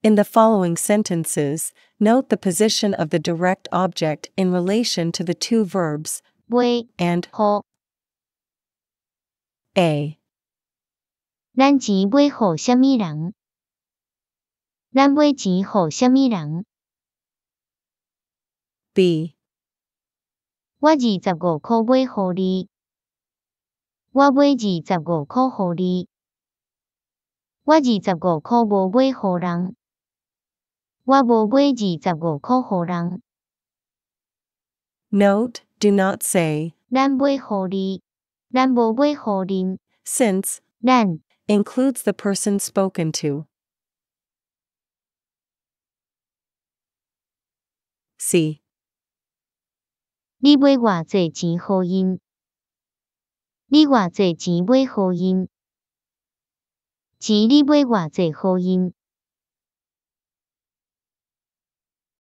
In the following sentences, note the position of the direct object in relation to the two verbs 買 and 予 A. 咱錢買予啥物人？咱買錢予啥物人？ B. 我二十五箍買予你。我買二十五箍予你。我二十五箍無買予人。我無買二十五箍予人。 Note, do not say, 咱買予你。咱無買予恁。 Since 咱 includes the person spoken to. C. 你買偌濟錢予𪜶？你偌濟錢買予𪜶？錢你買偌濟予𪜶？